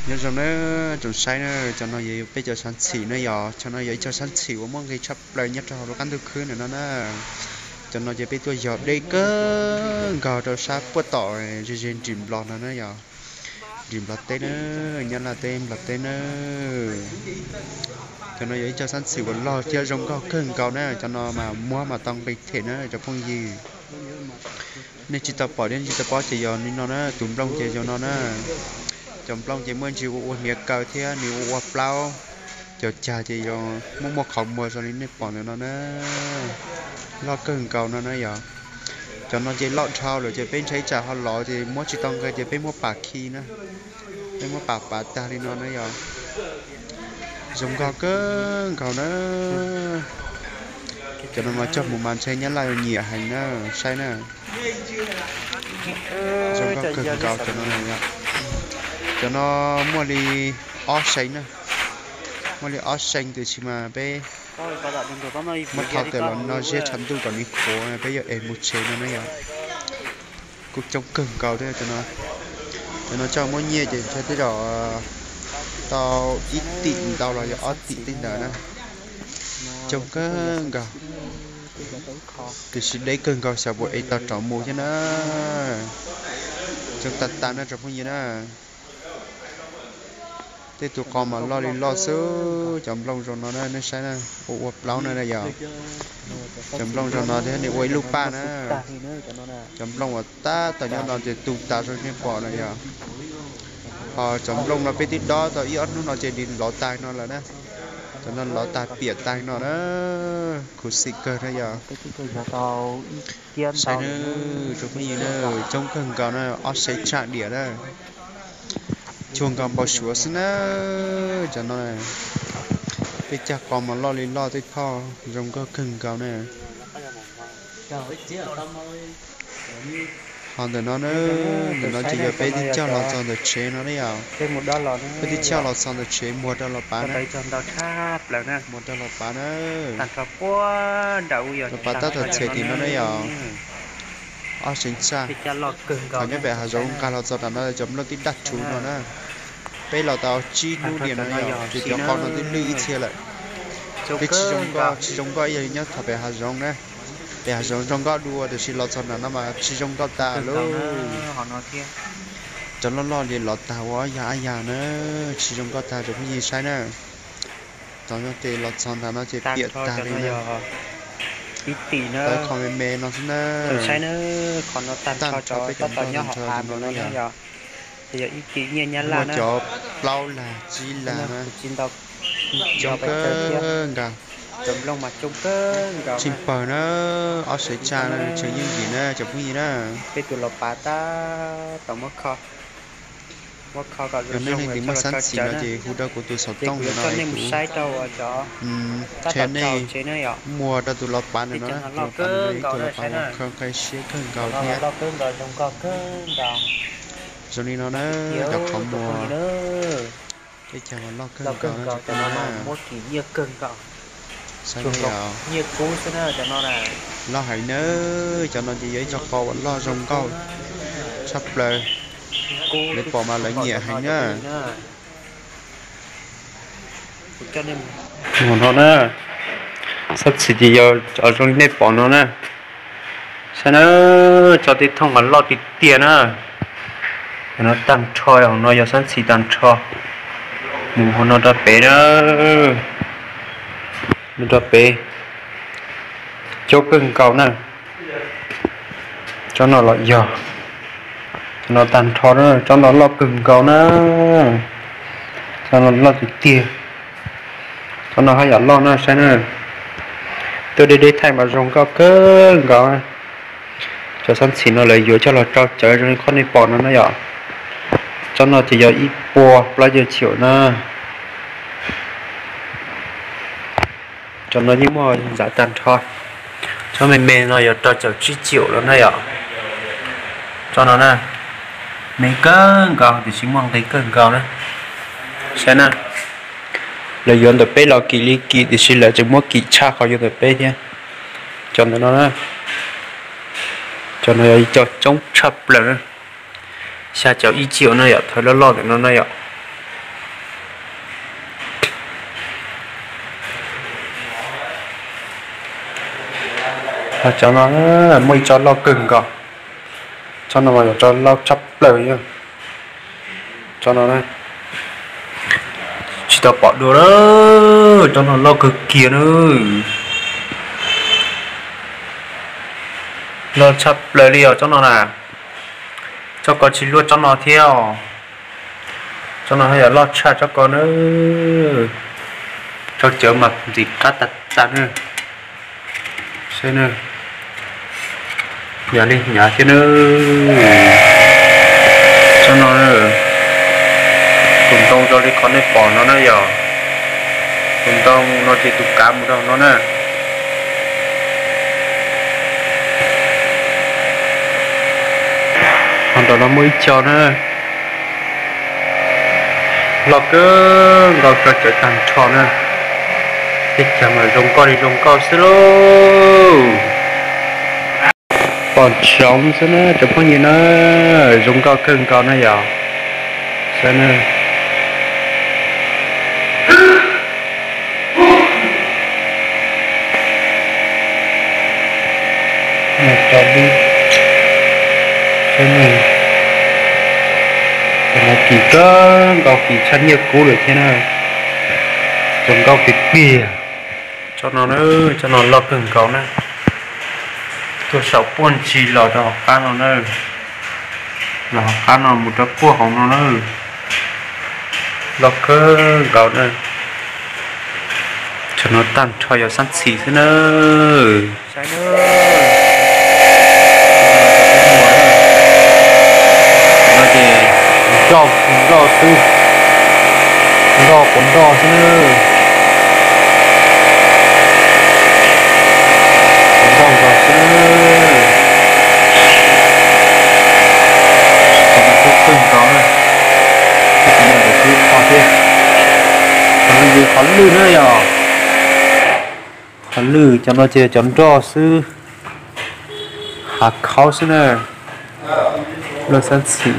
Nyob zoo na, tsoom saib na, cov no yog peb cov xab txhim na yog, cov no yog ib co xab txhim uas muaj nqis tshaj plaws nyob rau hauv lub qab ntuj khwb ntawm no na. Cov no ces peb tuaj yog deb kawg nkaus rau sab puag tom ze ze nrim Nplog no na yog, nrim Nplog teb na, Nyab Laj teb Nplog teb na. Cov no yog ib co xab txhim uas loj thiab zoo nkauj kawg nkaus na, cov no mas muab mas tau nqis them na cov phooj ywg. Nej tsis tau pom thiab tsis tau paub ces yog li no na, tus nplooj ces zoo no na. Cov nplooj ces muaj ntsis ua ua hniav kaw thiab nws ua ua plaub. Cov cag ces muaj muaj qhov muag zoo li nej pom ntawm no na. Loj kawg nkaus no na yog. Cov no ces loj dhau lawm ces peb ntshai tsam ho lov ces muab tsis tau nqis ces peb muab pam khi na. Peb muab pam pav tag li no na yog. Zoo nkauj kawg nkaus na. Cov no mas cog mus mas ntshe Nyab Laj yuav nyiam heev na, saib na. Zoo nkauj kawg nkaus cov no. Cov no muaj li ob seev na, muaj li ob seev tiam sis mas peb muab thau tawm los no ziab tshav ntuj kom nws khuav peb yuav ev mus tsev no na yog. Kuj coob kawg nkaus thiab cov no. Cov no coj muab nyiaj ces ntshe tej zaum tau ib tim ntau los yog ob tim tej ntawd na. Coob kawg nkaus. Tiam sis deb kawg nkaus xyov puas ev tau rov mus thiab na. Coob tag tag na tsoom phooj ywg na. Tej tus qos mas loj li loj xwb, cov nplooj zoo no na nej saib na, ua ua plaub na yog. Cov nplooj zoo no thiab nws ua ib lub paj na. Cov nplooj uas tab tom nyob no ces tu tas zoo nej pom na yog. Ho cov nplooj no peb twb dob tau ib ob hnub no ces nws lov tag no lawm na. Cov no lov tag piam tag no na. Khuv xim kawg na yog. Saib na, tsoom phooj ywg na, coob kawg nkaus na, ob seev tshaj diam na. Cuag nkaus npau suav xwb na. Cov no tej cag qos mas loj li loj tej phauj zoo nkauj kawg nkaus na. Ho ntawm no na, ntawm no ces yog peb twb coj los txog ntawm tsev no na yog. Peb twb coj los txog ntawm tsev muag rau los pav na. Muag rau los pav na. Los pav tab tom txhiam tim no na yog. Ob seev tshaj. Thaum nyob pem hav zoov nqa los txog nram no cov nplooj twb daj rhuv no na. Peb los tau tsib hnub diam no yog ces cov qos no twb lwj ib txhia lawm. Twb tsis zoo nkauj, tsis zoo nkauj ib yam li nyob thaum pem hav zoov na. Pem hav zoov zoo nkauj dua tiam sis los txog nram no mas tsis zoo nkauj tas lauj. Cov loj loj li los tag ua ob yag ab yag na, tsis zoo nkauj tag tsoom phooj ywg saib na. Cov no ces los txog nram no ces piam tag li na. Tau qhov me me no xwb na. Tag nrho peb cov nplooj tag nrho no na yog. Muaj cov plaub lag tsib lag na. Coob kawg nkaus. Tsis pawg na, ob seev tshaj na, tseem yooj yim na cov phooj ywg na. Yog nej leej twg muaj xab xis no ces hu rau kuv tus xov tooj ntawm no es kuv qhia nej muag rau tus los pav ntawm no na, tus los pav ntawm no ib tug los pav uas khav qab siab kawg nkaus thiab. Zoo li no na, cov qhov muag, teb chaws uas loj kawg nkaus no. Saib yog loj heev na, cov no ces yog ib co qos uas loj zoo nkauj tshaj plaws, lawv pom mas lawv nyiam heev na. Mus no na, xab txhim ces yog zoo li nej pom no na. Saib na, cov tej thooj mas loj tiag tiag na. Cov no tag nrho, hauv no yog xab txhim tag nrho. Mus hauv no rau pem na, mus rau pem, coob kawg nkaus na. Tsob no los yog, cov no tag nrho na, tsob no loj kawg nkaus na. Tsob no loj tiag tiag. Tsob no haj yam loj na saib na. Tuaj deb deb thaij mas zoo nkauj kawg nkaus. Cov xab txhim no lawv yuav coj los rau cawv zoo li qhov nej pom no na yom. Tsob no ces yog ib puas plaub caug caum na. Cov no yeej muaj ntxav tag nrho. Tsob me me no yog rau caum tsib caum no na yom. Tsob no na, me kawg nkaus tiam sis muaj nqis kawg nkaus na. Saib na, lawv yuav ntawm peb los kim li kim tiam sis lawv tseem muab kim tshaj qhov yuav ntawm peb thiab. Cov ntawm no na, cov no yog ib co coob tshaj plaws na. Xya caum ib caum na yom, thawv loj loj ntawm no na yom. Cov no muaj ib tsob loj kawg nkaus. Tsob no mas yog tsob loj tshaj plaws. Tsob no tsis tau pom dua. Tsob no loj kawg kiag na. Loj tshaj plaws li os tsob no na. Tsob ko tsis luaj tsob no thiab os. Tsob no yog loj tshaj tsob ko na. Tsob cawv mas ntxim qab tag tag na. Saib na, yog li hnyav thiab na. Tsob no, tus ntoo zoo li qhov nej pom no na yog. Tus ntoo no ces tus kav mus rau no na. Ho nram no muaj ib co na. Loj kawg nkaus, tsob cawv tag nrho na. Tej cag mas zoo nkauj li zoo nkauj xwb lauj. Pom ntsoov xwb na cov phooj ywg na, zoo nkauj kawg nkaus na yog. Saib na. Cov no kim kawg nkaus, kim tshaj nyiaj kub lawm thiab na. Zoo nkauj tiag tiag. Tsob no, tsob no loj kawg nkaus na. Tuaj saum puag ntsis los rau hauv qab no na. Los hauv qab no mus rau puag hauv no na. Loj kawg nkaus na. Tsob no tag nrho yog xab txhim xwb na. Saib na. No ces nroj nroj xwb, nroj quav nroj xwb na. Quav nroj nkaus xwb. Qhov no twb kawg nkaus na. Qhov no ntawm twb kho thiab. Qhov no yog qhov lwj na yog. Qhov lwj, cov no ces yog cov nroj xwb. Hav khaub xwb na. Loj xab txhim.